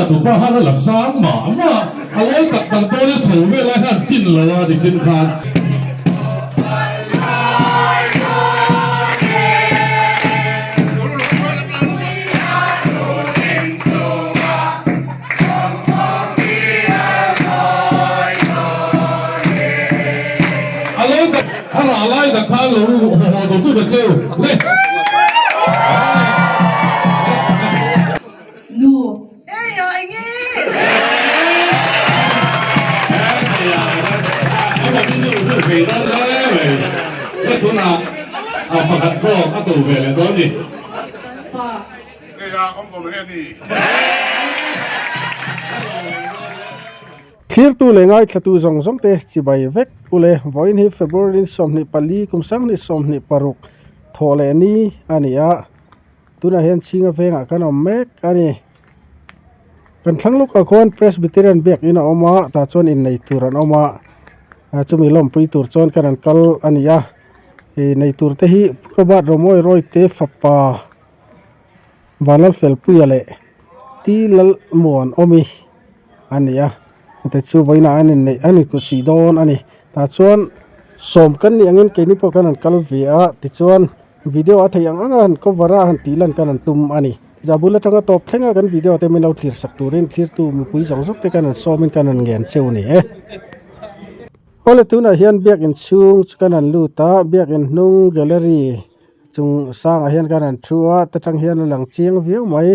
tupa khan a la sang mah mah a lawi tak tak dawn in chho vel lai khan tin lo a nichin khan. A lo tak a rah lai tak khan lo haw haw tur tur a cheu le. Nu. Ei ai nge. Pakhat zawk a ko ve leh dawn ni. Pa. Thlirtu leh ngaithlatu zawng zawng te chibai vek ule vawiin hi February 24 kum 2026 thawh leh ni a ni a, tunah hian chhinga vengah kan awm mek a ni. Kan thlang lawkah khuan Presbyterian biakin a awm a tah chuan innei tur an awm a chumi lawmpui tur chuan kan rawn kal a ni a, ih nei tur te hi Pu Robert Romawi Rawite fapa. Vanlalfelpuia leh Ti Lalmuan awmi a ni a, hete chu vawiinah an inneih an inkutsuih dawn a ni. Tah chuan sawm kan nih angin keini pawh kan han kal ve a, tichuan video a theih ang anga han cover a han tih lan kan han tum a ni. Tichuan bul atanga tawp thlenga kan video te min lo thlir sak turin thlirtu mipui zawng zawng te kan han sawmin kan han ngen cheu a ni e. Awle tunah hian biakin chhung chu kan han lut a, biakin hnung gallery Chung sangah hian kan han thu a ta tang hian a lang chiang viau mai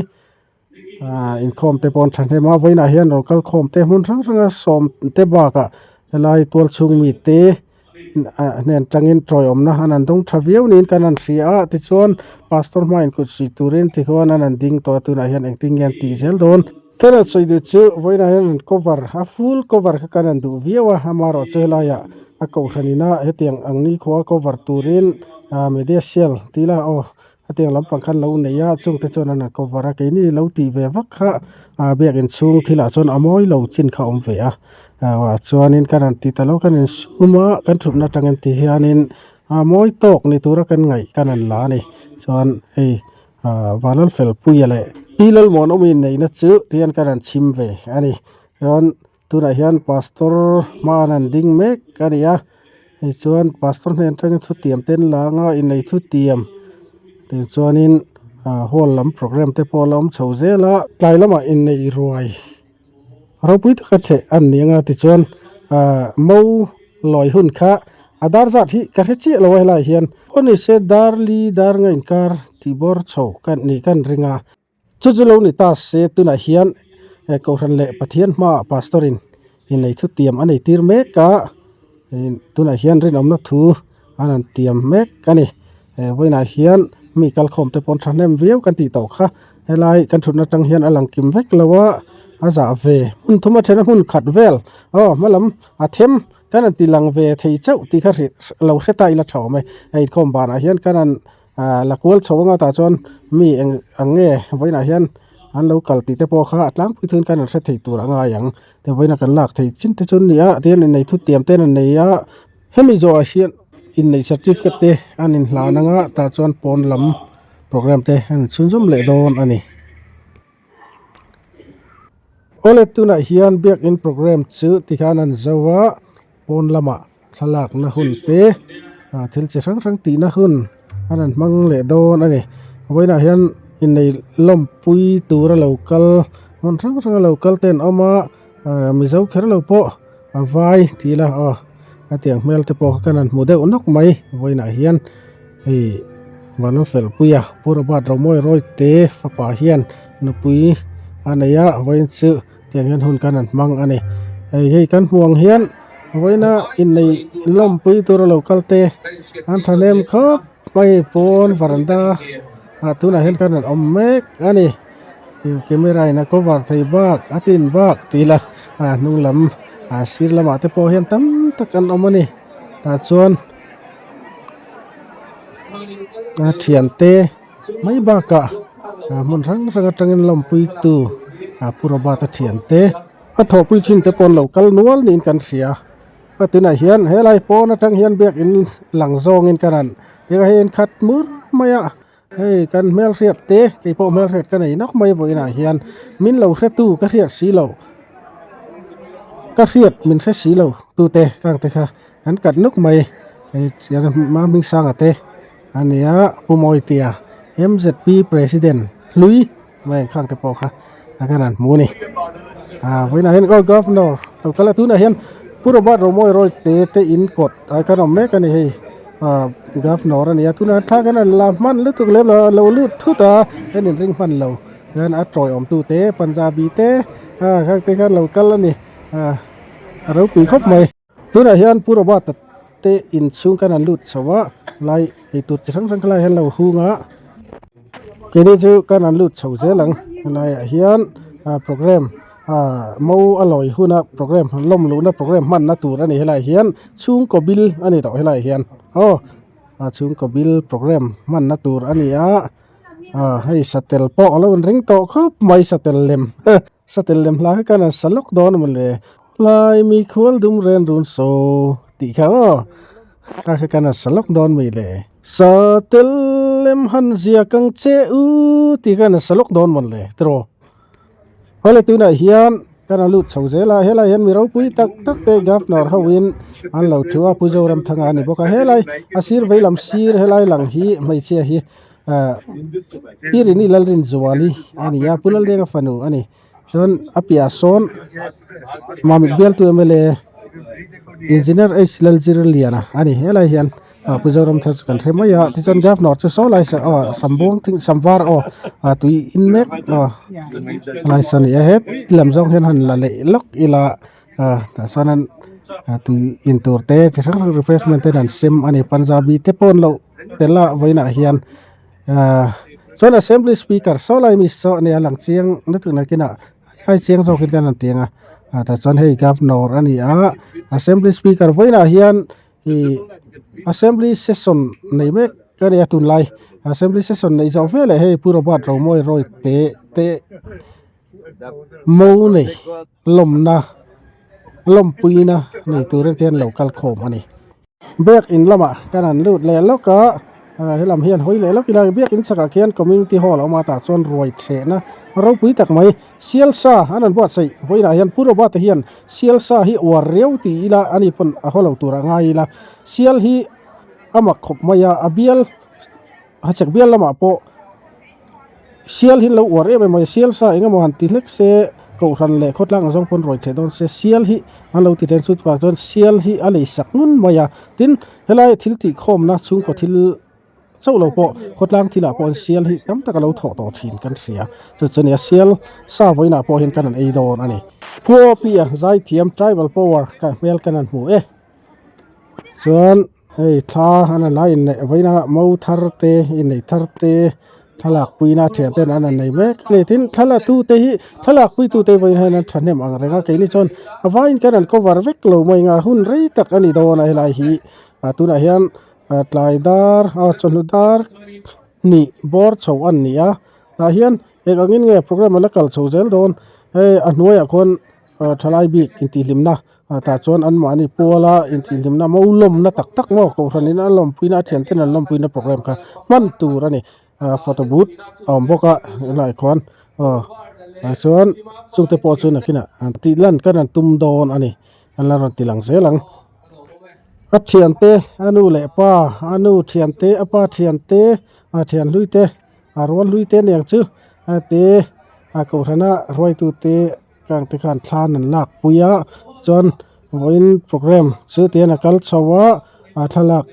ahh inkhawm te pawh an thahnem a vawiinah hian rawn kal khawm te hmun hrang hranga sawm te bakah helai tual chhung mite ah hnen tangin tawiawmna an han dawng tha viau niin kan han hria a tichuan pastor hma inkut suih turin tikhuan an han ding tawh a tunah hian engtin nge an tih zel dawn. Kan han sawi duh chu vawiinah hian an cover a full cover kha kan han duh viau a amaherawhchu helaiah a kohhran ina hetiang ang nikhua cover turin ah media cell tih ila aw hetiang lampang khan lo nei a chungte chuan an han cover a keini lo tih ve vak kha ah biakin chhung thilah chuan a mawi lo chin kha a awm ve a ah chuanin kan han ti ta lo kan insum a kan thutna atangin ti hianin a mawi tawk ni tura kan ngaih kan han la a ni chuan hei. Ahh Vanlalfelpuia leh Pi Lalmuanawmi neihna chu tihian kan han chhim ve a ni chuan tunah hian pastor hma an han ding mek a ni a hei chuan pastor hnen atangin thutiam te an la anga innei thutiam tichuanin ah hall lam program te pawh a la awm chho zel a tlai lamah inneih ruai ropui taka chheh a ni ang a tichuan ahh mo lawi hun kha a dar zat hi ka hre chiah lo a helaiah hian aw ni se dar li dar nga inkar tih bawr chho ka ni kan ring a chu chu lo ni ta se tunah hian eh kohhran leh Pathian hmaah pastor in innei thutiam a nei tir mek a tunah hian rinawmna thu an han tiam mek a ni eh vawiinah hian mi kalkhawm te pawh an thahnem viau kan tih tawh kha helai kan thutna atang hian a lang kim vek lo a a zah ve hmun thum a then a hmun khat vel aw hmalam a them kan han ti lang ve thei chauh tih kha hrih lo hre ta ila tha awm e hei inkhawm banah hian kan han ah la kual chho anga tah chuan mi eng ang nge vawiinah hian an lo kal tih te pawh kha a tlangpui thuin kan han hre thei tur a ngai ang te vawiina kan lak theih chin te chu an ni a tihian innei thutiam te an nei a. Hemi zawhah hian inneih certificate te an inhlan anga tah chuan pawn lam program te an chhunzawm leh dawn a ni. Awle tunah hian biakin program chu tikhan an zo a pawn lamah thlalakna hun te ah thil chi hrang hrang tihna hun an rawn hmang leh dawn a ni. Vawiinah hian innei lawmpui tura lo kal hmun hrang hranga lo kal te an awm a ah mizo kher lo pawh. A vai tih ila aw a tiang hmel te pawh kha kan han hmu deuh nawk mai vawiinah hian hei Vanlalfelpuia Pu Robert Romawi Rawite fapa hian nupui a nei a vawiin chu tiang hian hun kan han hmang a ni hei hei kan hmuh ang hian vawiina innei lawmpui tura lo kal te an thahnem khawp mai pawn varanda ah tunah hian kan han awm mek a ni. Camera in a cover thei bak a tin bak tih ila a hnung lam a sir lamah te pawh hian tam tak an awm a ni tah chuan a thiante mai bakah a hmun hrang hrang atangin lawmpui tu a pu Robert a thiante a thawhpui chin te pawh an lo kal nual niin kan hria a tunah hian helai pawn atang hian biakin lang zawngin ka rawn hei khat mur mai a. Hei kan hmelhriat te kei pawh hmelhriat ka nei nawk mai vawiinah hian min lo hretu ka hriat si loh ka hriat min hre si lo tute kang te kha an kat nawk mai hei chiang hma hming sanga te a nia Pu Mawitia M_Z_P president hlui mai ang khang te pawh kha a kan han hmu a ni ah vawiinah hian aw governor lo kal a tunah hian Pu Robert Romawia Rawite te in kawt ah khan a awm mek a ni hei ah governor a ni a tunah thla khan an la hman lutuk lem lo a lo lut thut a en in ring hman lo hian a tawiawm tu te punjabi te ah khang te khan lo kal a ni ah a ropui khawp mai. Tunah hian Pu Robert a te inchhung khan an lut chho a lai eitur chi hrang hrang kha lai hian lo hung a keini chu kan an lut chho zel ang helaiah hian ah programme ah mo a lawi huna programme lawm luhna programme hmanna tur a ni helaiah hian chhungkaw bil a ni tawh helaiah hian aw a chhungkaw bil programme hmanna tur a ni a ah hei satel pawh a lo inring tawh khawp mai satel lem. Satel lem hla kha kan han sa lawk dawn a mawle lai mi khual dum ren run saw tih kha aw kha kha kan han sa lawk dawn mai le satel lem han zia kang che u tih kha kan han sa lawk dawn mawle tiraw hawle tunah hian kan han lut chho zel a helai hian mi ropui tak tak te governor ho in an lo thu a Pu Zoramthanga a ni bawk a helai a sir veilam sir helai lang hi hmeichhia hi. Ah Pi Rini Lalrinzuali a ni a Pu Laldenga fanu a ni chuan a piahah sawn Mamit bialtu mla Engineer H Lalzirliana a ni helai hian ah Pu Zoramthar chu kan hre mai a tichuan Governor chu saw lai aw sambuang thing samvar aw ah tui in mek aw helai saw a ni a het lam zawng hian han la leh lawk ila ah tah sawn an tui in tur te chi hrang hrang refreshment te an sem a ni Punjabi te pawh an lo. Tel a vawiinah hian ahh chuan assembly speaker saw lai mi saw ania lang chiang lutuk nakinah ai chiang zawkin kan han ti ang a ah tah chuan hei governor a ni a assembly speaker vawiinah hian ihh assembly session nei mek a ni a tunlai assembly session neih zawh veleh hei Pu Robert Romawia Rawite te mo nei lawmna lawmpuina nei turin te an lo kal khawm a ni. Biakin lamah kan han lut leh lawk a ah helam hian hawi leh lawk ila biakin chhakah khian community hall a awm a tah chuan ruai thehna ropui tak mai sialsa an han buatsaih vawiinah hian Pu Robert-a hian sialsa hi uar riau ti ila ani pawn a haw lo tur a ngai ila sial hi a mak khawp mai a a bial hachhek bial lamah pawh sial hi an lo uar em em mai sial sa eng emaw han ti hlek se kohhran leh khawtlang ang zawng pawn rawi theih dawn se sial hi an lo ti then chu chuvang chuan sial hi a lei sak ngun mai a tin helai thil tih khawmna chhungkaw thil chauh lo pawh khawtlang thilah pawh sial hi tam tak a lo thawh tawh thin kan hria chu chu nia sial sa vawiinah pawh hian kan han ei dawn a ni. Phuapi a zaithiam tribal power ka hmel kan han hmu e chuan. Hei thla an han la inneih vawiin a mo thar te inneih thar te thlalak puina thian ten an han nei mek a ni tin thla tu te hi thlalak pui tu te vawiin hian an thahnem ang reng a keini chuan a vaiin kan han cover vek lo mai ang a hun rei tak a ni dawn a helai hi ah tunah hian ah tlai dar ah chawhnu dar hnih bawr chho a ni a tah hian eng angin nge programme a la kal chho zel dawn hei a hnuaiah khuan ah thalai bik intihhlimna. Ah tah chuan anmahni puala intihhlimna mo lawmna tak tak maw kohhran in a lawmpuina a thian ten an lawmpuina programme kha hman tur a ni ah photo booth a awm bawk a helaiah khuan aw ah chuan chungte pawh chu nakinah an tih lan kan an tum dawn a ni an la rawn ti lang zel ang a thiante a nu leh pa a nu thiante a pa thiante a thian hlui te a rual hlui te aniang chu a te a kohhrana hruaitute. Heng te khan thla an lak pui a chuan vawiin programme chu tihian a kal chho a a thlalak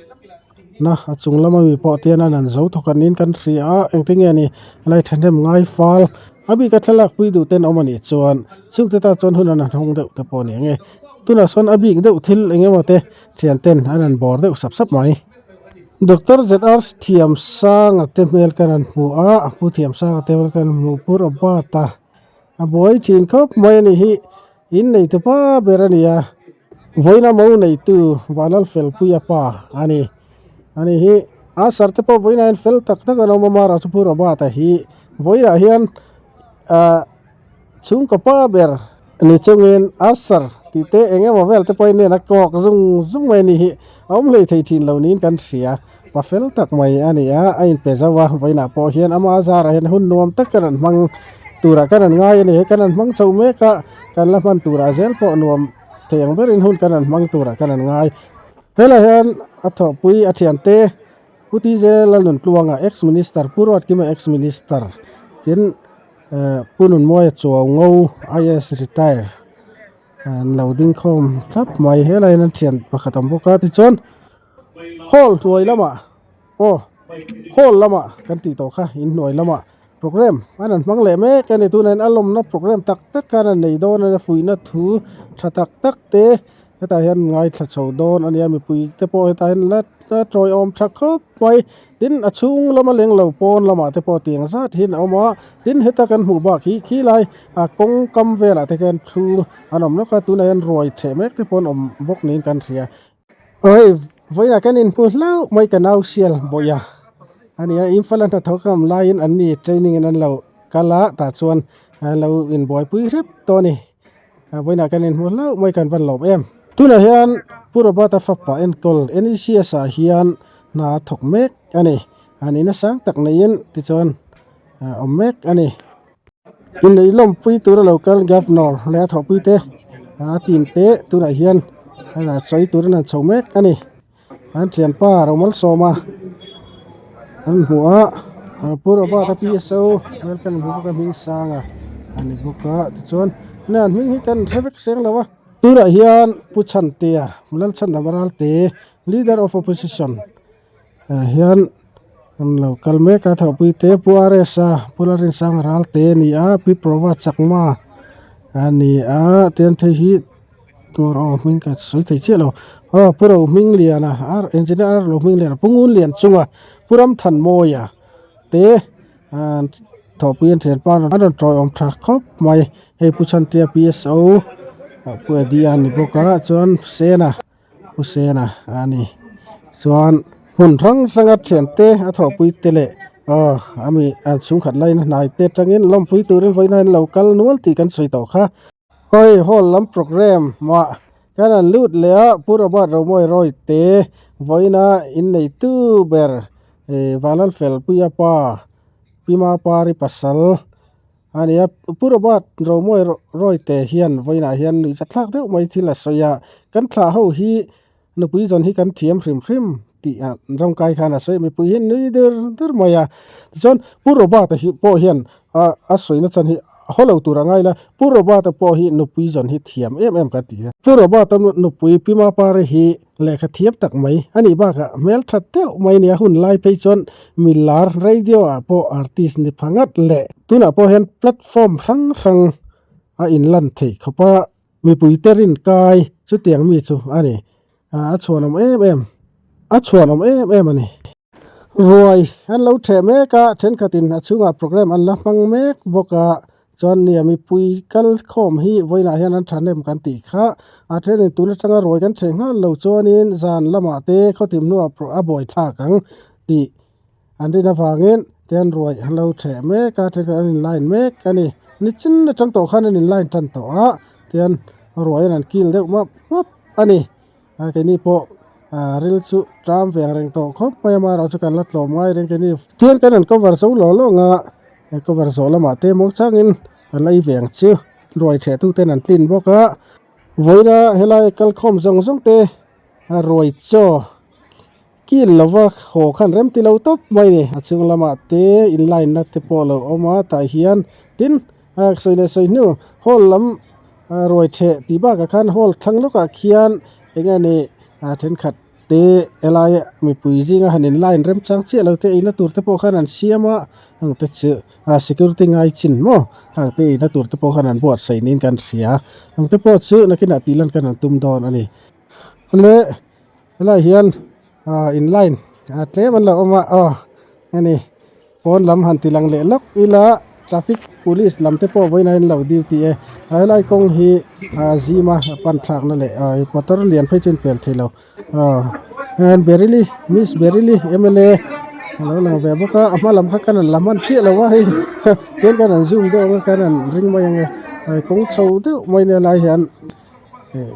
na a chung lama mi pawh te hian an an zo thawk an niin kan hria a engtin nge ni helai thahnem ngai fal a bik a thlalak pui duh ten a awm anih chuan chungte tan chuan hun an han hawng deuh te pawh a ni ang e tunah sawn a bik deuh thil eng emaw te thian ten an han bawr deuh sap sap mai. Doctor ZR Thiamsanga te hmel kan han hmu a Pu Thiamsanga te hmel kan han hmu Pu Robert a. A buai thin khawp mai a nih hi in nei tu pa ber a ni a vawiina mo neitu Vanlalfelpuia pa a ni a ni hi a sar te pawh vawiinah hian fel tak tak an awm a Mara chu Pu Robert-a hi vawiinah hian ah chhungkaw pa ber ni chungin a sar tih te eng emaw vel te pawhin nen a kawk zung zung mai a ni hi a awm hlei thei thin lo niin kan hria. Pa fel tak mai a ni a, a inpe zo a, vawiinah pawh hian ama zarah hian hun nuam tak kan rawn hmang turah kan rawn ngai a ni. He kan rawn hmang chho mek a, kan la hman turah zel pawh nuam thei ang berin hun kan rawn hmang turah kan rawn ngai. Helaiah hian a thawhpui a thiante Pu T J Lalnuntluanga ex minister Pu Ruatkima ex minister tin eh Pu Nunmuaia Chuaungo IAS retire an lo ding khawm thlap mai. Helaiah hian an thian pakhat a awm bawk a tichuan hall hnuai lamah aw hall lamah kan tih tawh kha inhnuai lamah program an han hmang leh mek a ni tunah hian a lawmna program tak tak khan an nei dawn a nia fuihna thu tha tak tak te hetah hian ngaithla chho dawn a nia mipui te pawh hetah hian la tawiawm tha khawp mai tin a chhung lama leng lo pawn lamah te pawh tiang zat hian a awm a tin heta kan hmuh bak hi khilai a kawng kam velah te khian thu an awm lawk a tunah hian ruai theh mek te pawh an awm bawk niin kan hria. Aw hei vawiinah kan inhmu hlauh mai ka nau sial bawih a a ni a Imphal a hnathawk a awm laiin an ni training in an lo kal a tah chuan an lo inbuaipui hrep tawh a ni vawiinah kan inhmu hlauh mai kan van lawm em. Tunah hian Pu Robert-a fapa enkawl NECS ah hian hna a thawk mek a ni a nihna sang tak neiin tichuan a awm mek a ni. Inneih lawmpui tura lo kal Governor leh a thawhpui te a team te tunah hian a sawi turin an chho mek a ni. An thianpa Romalsawma an hmu a Pu Robert-a PSO hmel kan hmu bawk a hming sanga a ni bawk a tichuan an hming hi kan hre vek seng lo a. Tunah hian Pu Chhantea Lalchhandama Ralte Leader of Opposition ah hian an lo kal mek a thawhpui te pu RS a pu Lalrinsanga Ralte a ni a pi Prova Chakma a ni a tin thei hi tur aw hming ka sawi thei chiah lo aw pu Rohmingliana ar engineer Rohmingliana pu Ngunlianchunga pu Ramthanmawia te ahh thawhpui an thian pa an rawn tawiawm tha khawp mai hei pu Chhantea PSO pu Eddie a ni bawk a chuan Sena. Pu Sena a ni chuan hmun hrang hranga thiante a thawhpui te leh aw ami an chhungkhat laina hnai te atangin lawmpui turin vawiin a lo kal nual tih kan sawi tawh kha. Hawi hall lam program mah kan han lut leh a Pu Robert Romawi Roy te vawiina inneitu ber eh Vanlalfelpuia pa Pi Mapari pasal A ni a, Pu Robert Romawi Rawite hian vawiinah hian nuihza thlak deuh mai thil a sawi a, kan thlah ho hi nupui zawn hi kan thiam hrim hrim tih a rawngkai khan a sawi a, mipui hi nui dur dur mai a. Tichuan Pu Robert-a hi pawh hian a a sawina chan hi a haw lo tur a ngai la, Pu Robert-a pawh hi nupui zawn hi thiam em em kan ti a. Pu Robert-a nupui Pi Mapari hi Lehkha thiam tak mai a nih bakah hmel that deuh mai a ni a, hun lai phei chuan milar radio ah pawh artist ni pha ngat leh tunah pawh hian platform hrang hrang a inlan thei khawp a, mipui te rin kai chutiang mi chu a ni, a chhuanawm em em a chhuanawm em em a ni. Ruai an lo theh mek a, thenkhatin a chhungah program an la hmang mek bawk a, chuan nia mipui kal khawm hi vawiinah hian an thahnem kan tih kha, a thenin tun atanga ruai kan theh nghal lo chuanin zan lamah te khawtim hnuah a buai thlak ang tih an rin avangin tian ruai an lo theh mek a, thenkhat an in line mek a ni, nichin atang tawh khan an in line tan tawh a, tian ruai an kil deuh map map a ni. A keini pawh ah ril chu ṭam ve ang reng tawh khawp mai a amaherawhchu kan la tlawm ngai reng keini tihian kan rawn cover zo lawh lawh ang a he cover zawh lamah te muang changin kan la ei ve ang chu ruai ṭheh tu ten an tlin bawk a vawiina helai kalkhawm zawng zawng te a ruai chaw kil lova haw khan rem ti lo tawp mai a ni a chhung lamah te in line na te pawh a lo awm a tah hian tin a sawi leh sawi hnu hall lam a ruai theh tih bakah khan hall thlang lawkah khian eng nge ni a thenkhat te helai mipui zinga han in line rem chang chiah lo te eina tur te pawh khan an siam a heng te chu a security ngai chin maw heng te eina tur te pawh khan an buatsaih niin kan hria heng te pawh chu nakinah tih lan kan han tum dawn a ni le. Helaiah hian ah in line ah tlem an lo awm a aw heni pawn lam han ti lang leh lawk ila traffic police lam te pawh vawiin a in lo duty e a helai kawng hi ah zim a pan thlak na leh ah motor lian phei chu a inpel theilo aw hian Baryli miss Baryli mla a lo lang ve bawk a a hma lam kha kan han la hman chiah lo a hei tin kan han zoom deuh ang a kan han ring mai ang e kawng chho deuh mai nia lai hian.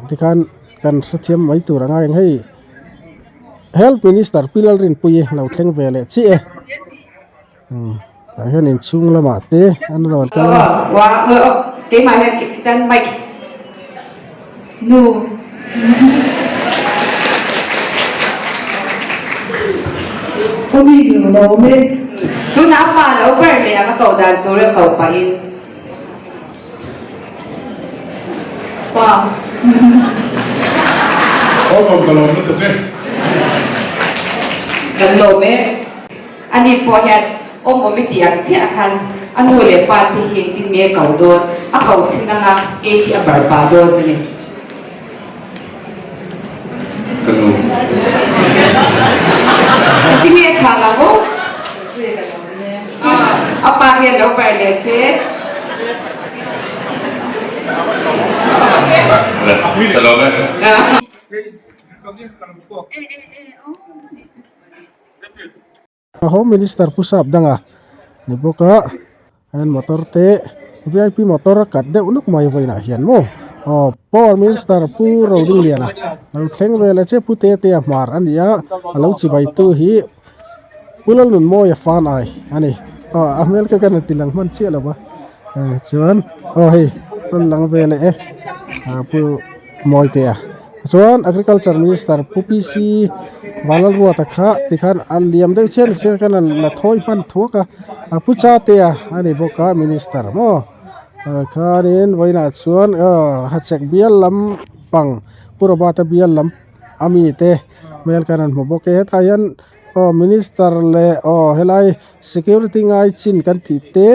Tikhan kan hrethiam mai tur a ngai ang hei. Health Minister Pi Lalrinpuii lo thleng ve leh chiah e. Umm tah hian inchhung lamah te an rawn kal a. Pa. Aw nuam ka lawm lutuk e. Kan lawm e. Ani pawh hian awm awm i tih ang chiah khan a nu leh pa te hi engtin nge a ko dawn, a ko chin anga kei khi a bar pah dawn a ni. Ka nu. Engtin nge a chhang ang aw? A pa hian lo bar leh se. Ka lawm e. Home Minister Pu Sap danga ni bawk a heng motor te vip motor a kat deuh nuk mai vawiinah hian maw aw Power Minister Pu Rodingliana lo thleng vel a che Pu Tetea hmar a ni a a lo chibai tu hi Pu Lalnunmawia fan ai a ni aw a hmel kha kan ti lang hman chiah lo va chuan aw hei rawn lang ve leh e Pu Mawitea chuan Agriculture Minister Pu PC Vanlalruata kha tikhan a liam deuh chian chian khan a la thawi hman thuak a Pu Chatea a ni bawk a Minister maw khanin vawiinah chuan aw hachhek bial lam pang Pu Robert-a bial lam a mite hmel khan an hmu bawk e hetah hian aw minister leh aw helai security ngai chin kan tih te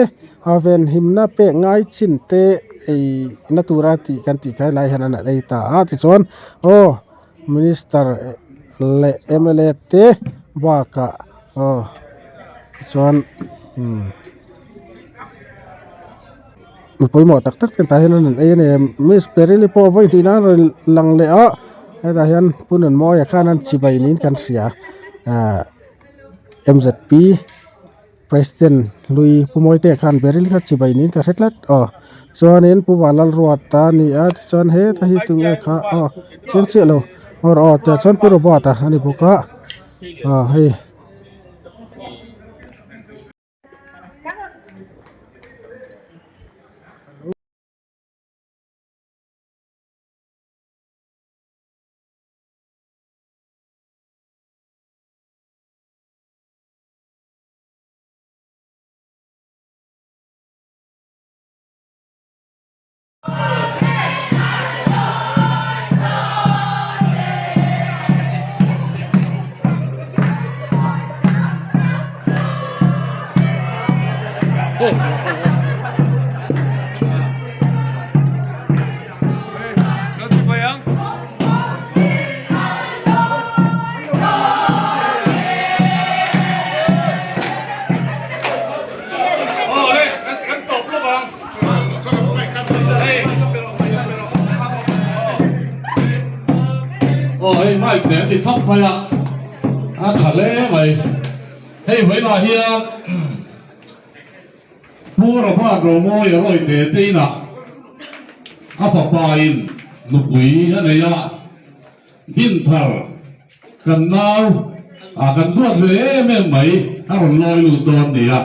a venhimna pek ngai chin te ei na tura tih kan tih kha helai hian an ei ta a tichuan aw minister leh mla te bakah aw tichuan umm. Mi pawimawh tak tak ten tah hian an rawn ei a ni miss perili pawh vawi hnih nan a rawn lang leh a hetah hian pu nunmawia khan an chibai niin kan hria ahh mzp president hlui pu mawite khan beril kha chibai niin ka hre tlat aw chuanin pu vanlalruata a ni a tichuan heta hi tunge kha aw chiang chiah lo aw tah chuan pu robert a ni bawk a aw hei. Aw hei mic nen ti thap mai a a tha hle mai hei vawilah hian Pu Robert Romawia rawi te te inah a fapa in nupui a nei a Dinthar kan nau ah kan duat ve em em mai a rawn lawi lut dawn ni a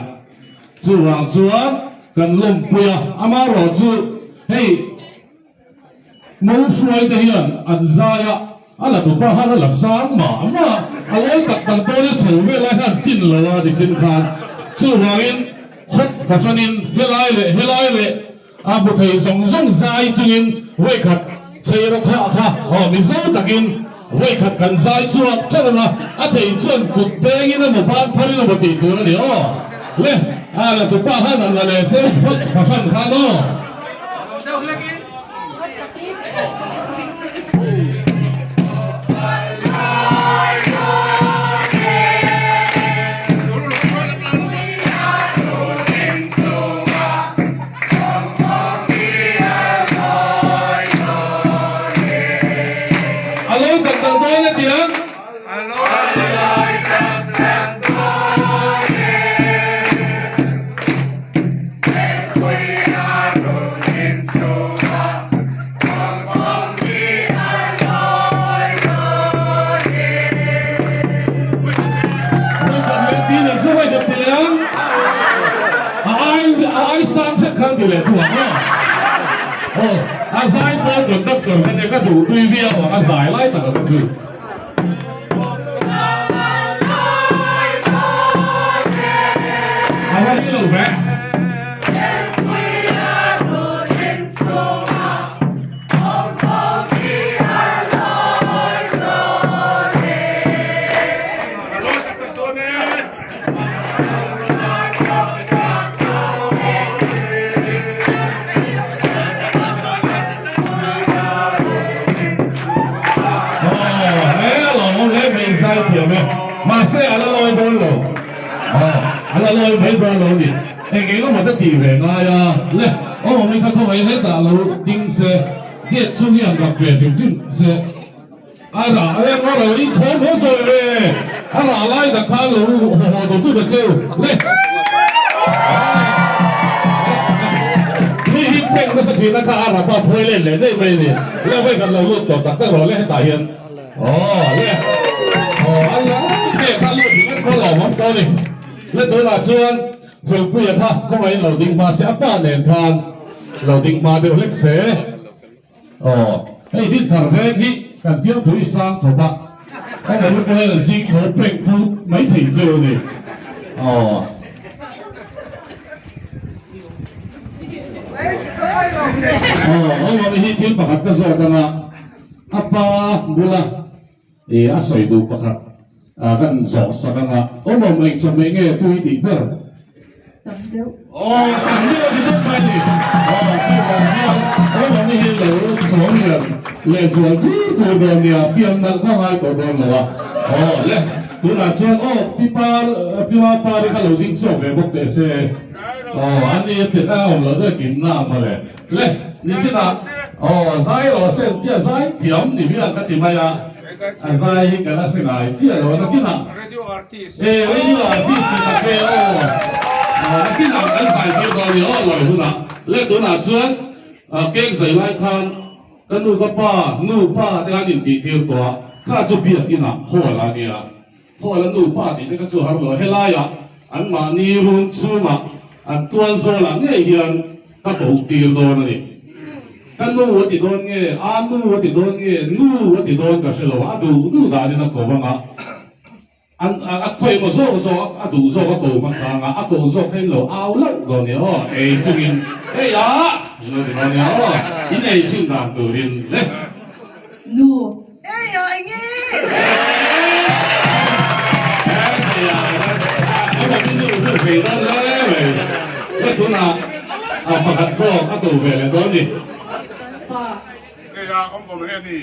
chuvang chuan kan lawmpui a amaherawh chu hei Mo hruai te hian an zai a a la tupa khan a la sang mah mah a lawi tak tak dawn i chho vel lai khan tin lo a nichin khan chuvangin hawt fahranin helai leh helai leh A hmu thei zawng zawng zai chungin vawikhat chei rawk hah kha aw mizo takin vawikhat kan zai chhuak tlat ang a, a thei chuan kut pengin emaw ban pharin emaw tih tur a ni aw. Le a la tupa khan han la leh se phawt fahran khan aw. A lo tak tak dawn a ti ang. ti leh thung ang aw. Aw, a zai pawl conductor ka nia ka duh tui viau ang a zai lai tak ang chu. A va ri lo ve. Mahse a la lawi dawn lo, a la lawi mai dawn lo ni. Eng eng emaw ta tih ve ngai a le, aw mi kha khawngaih hetah lo ding se, gate chung hi an rap ve hrim hrim se. A rah eng a ro in thawm haw sawi ve a rah lai tak khan lo haw haw tur tur ta cheu le. Mi hi pek nasa thin a kha a rah pa phawi let leh daih mai a ni. Le vawi khat lo lut tawh tak tak rawh le hetah hian aw le aw a la pek kha lut ringawt pawh a lawmawm tawh a ni. Le tunah chuan Felpuia kha kawngaihin lo ding hma se a pa nen khan lo ding hma deuh hlek se. Aw, hei din thar veng hi kan fiamthu i sang khawp a, ka nu pawh hian zing tho prank fo mai thei chu a ni. Aw. Aw, aw mami hi thil pakhat ka zawt anga a pa bula i a sawi duh pakhat kan zawh sak anga aw mawm eng chawhmeh nge tui tih ber. Tam deuh. Aw tam deuh a ti deuh mai a ni. Aw chuvang chuan aw mami hi lo chawm lian leh zual thur thur dawn nia pian nalh kha ngai tawh dawn lo a. Aw le tunah chuan aw pi par pi ma pari kha lo ding chhuak ve bawk teh se. Aw a ni a tet a awm loh deuh kim na ang mawle. Le nichinah aw zai rawh se an tia zai thiam ni miang ka ti mai a. A zai hi ka la hre ngai chiah lo a nakinah. E radio artist ni tak e aw. Nakinah kan zai tir dawn ni aw lawi hunah. Le tunah chuan cake zai lai khan ka nu ka pa nu pa te an intih tir tawh a, kha chu biak inah hall a nia. Hall a nu pa tih te kha chu har lo. Helaiah anmahni run chhungah an tual zawlah ngei hian ka koh tir dawn a ni. Ka nu a ti dawn nge, a nu a ti dawn nge, nu a ti dawn ka hre lo, a duh duh danin a ko ang a. An a khawi maw zawk zawk a duh zawk a ko hmasa anga a ko zawk kha in lo au lauh dawn nia aw ei chungin hei a in lo ti dawn nia aw in ei chin dan turin le. Nu. Ei a enge? Ei a enge? Nu chu thei dawn hle mai. Le tunah a pakhat zawk a ko ve leh dawn ni. Pa. Hei a awm awm hle a ni.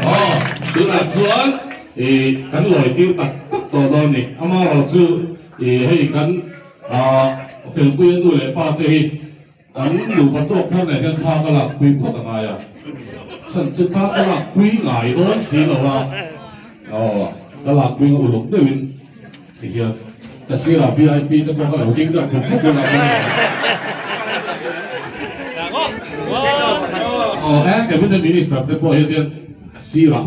Aw, tunah chuan i kan lawi tir tak tak tawh dawn ni. Amaherawh chu i hei kan Felpui a nu leh pa te hi kan nupa tawk thar nen hian thla ka lak pui phawt a ngai a. Chhan chu thla ka lak pui ngai dawn si lo a. Aw, ka lak pui nga uluk deuhin. Tihian ka sirah vip te pawh ka lo ding deuh khawp khawp bulah ka ni. Aw he cabinet minister te pawh hian hian ka sirah.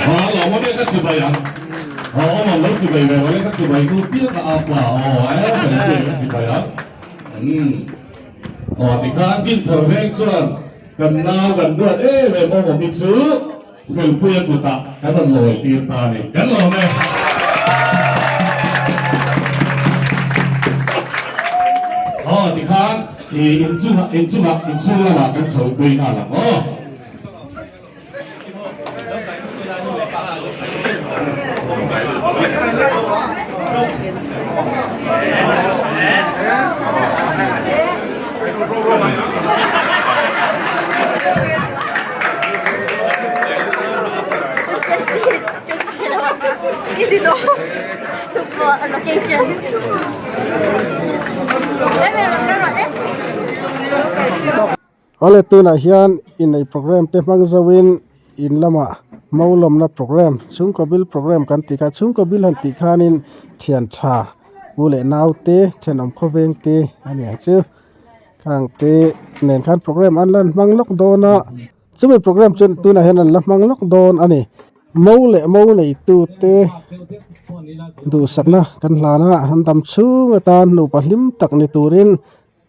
Aw a lawm awm e ka chibai ang. Aw awm ang lo chibai ve rawh le ka chibai hnu piak a apa aw he kan pek ka chibai ang. Umm aw tikhan dinthar veng chuan kan nau kan duat em em awm awm hi chu. Felpuia kutah kan rawn lawi tir ta a ni. Kan lawm e. Aw tikhan i inchungah inchungah inchhung lamah kan chho pui nghal ang aw. Awle tunah hian inneih program te hmang zoin in lamah maulawmna program chhungkaw bil program kan tih kha chhungkaw bil han tih khanin thian tha u leh nau te thenawm khawveng te a ni ang chu. Khang te nen khan program an la hmang lawk dawn a chumi program chu tunah hian an la hmang lawk dawn a ni mo leh mo neitu te. Duhsakna kan hlan a, an dam chhung atan nupa hlim tak ni turin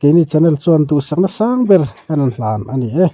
keini channel chuan duhsakna sang ber kan rawn hlan a ni e.